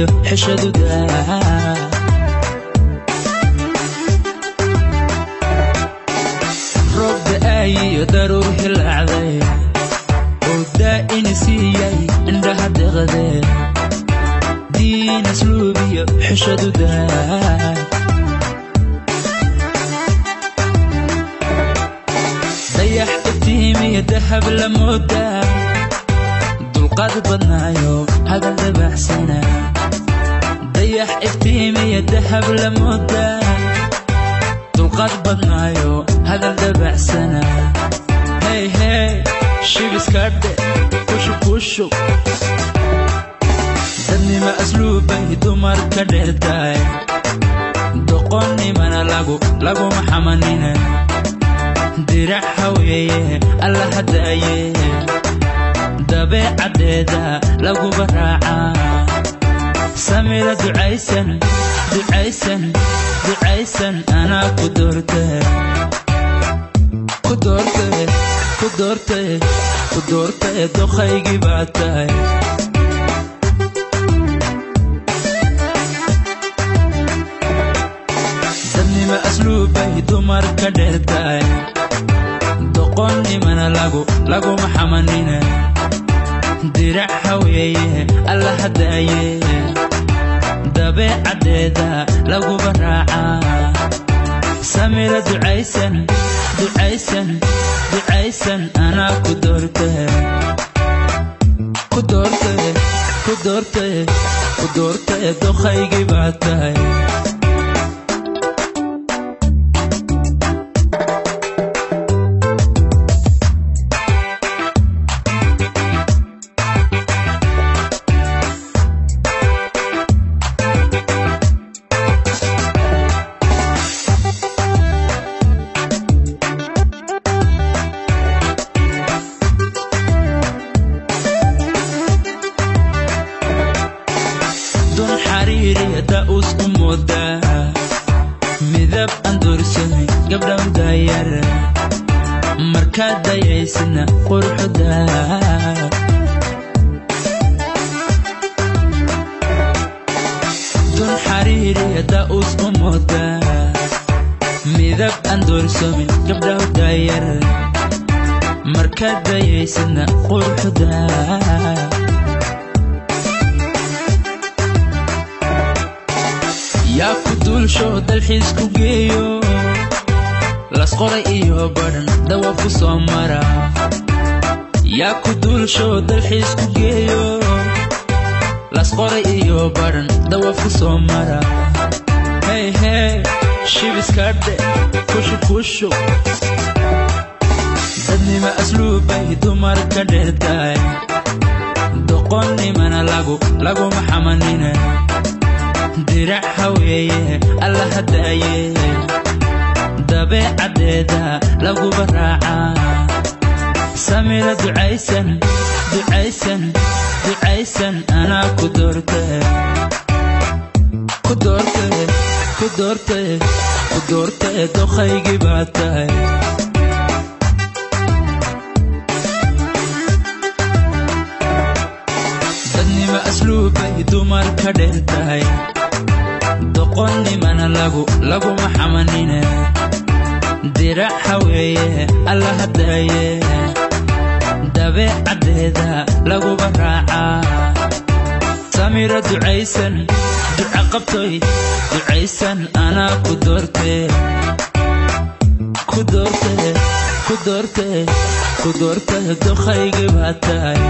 asluubiyo xishaduda. Roob da'ay iyo daruur hilaacday oo daa'ina siiyay indhaha deqdee diin asluubiyo xishaduda. Dayax iftiimiyo dahab la moodaa dulqaad badnaayo hadal dabacsana. Dayax iftiimiyo dahab la moodaa dulqaad badnaayo hadal dabacsana. Hey hey shibiskadhe kushub kushub. Dadnima asluubbay dumarka dheertahay doqonnimana laguma xamanine. Dirac haweeye alla hadaaye dabeecaddeeda laguba raacaa. Samira ducaysan ducaysan ducaysan anaa ku doortay ku doortay ku doortay ku doortay doqaygii baa tahay. Dadnima asluubbay dumarka dheertahay doqonnimana laguma xamanine. Dirac haweeye alla hadaaye dabeecaddeeda laguba raacaa. Samira ducaysan ducaysan ducaysan anaa ku doortay ku doortay ku doortay ku doortay doqaygii baa tahay. Dun xariiriya daa'uus u moodaa midab aan doorsamay gabdha daayar markaad dayaysidna quruxda. Dun xariiriya daa'uus u moodaa midab aan doorsamin gabdha daayar markaad dayaysidna quruxda. Yaa ku duulsho dalxiis ku geeyo lasqoray iyo badhan dawaab ku soo mara. Yaa ku duulsho dalxiis ku geeyo lasqoray iyo badhan dawaab ku soo mara. Hey hey shibiskadhe kushub kushub. Dadnima asluubbay dumarka dheertahay doqonnimana laguma xamanine. Dirac haweeye alla hadaaye dabeecaddeeda laguba raacaa. Samira ducaysan ducaysan ducaysan anaa ku doortay ku doortay ku doortay ku doortay doqaygii baa tahay. Dadnima asluubbay dumarka dheertahay doqonnimana laguma xamanine. Dirac haweeye alla hadaaye dabeecaddeeda laguba raacaa. Samira ducaysan duca qabtoy ducaysan anaa ku doortay ku doortay ku doortay ku doortay doqaygii baa tahay.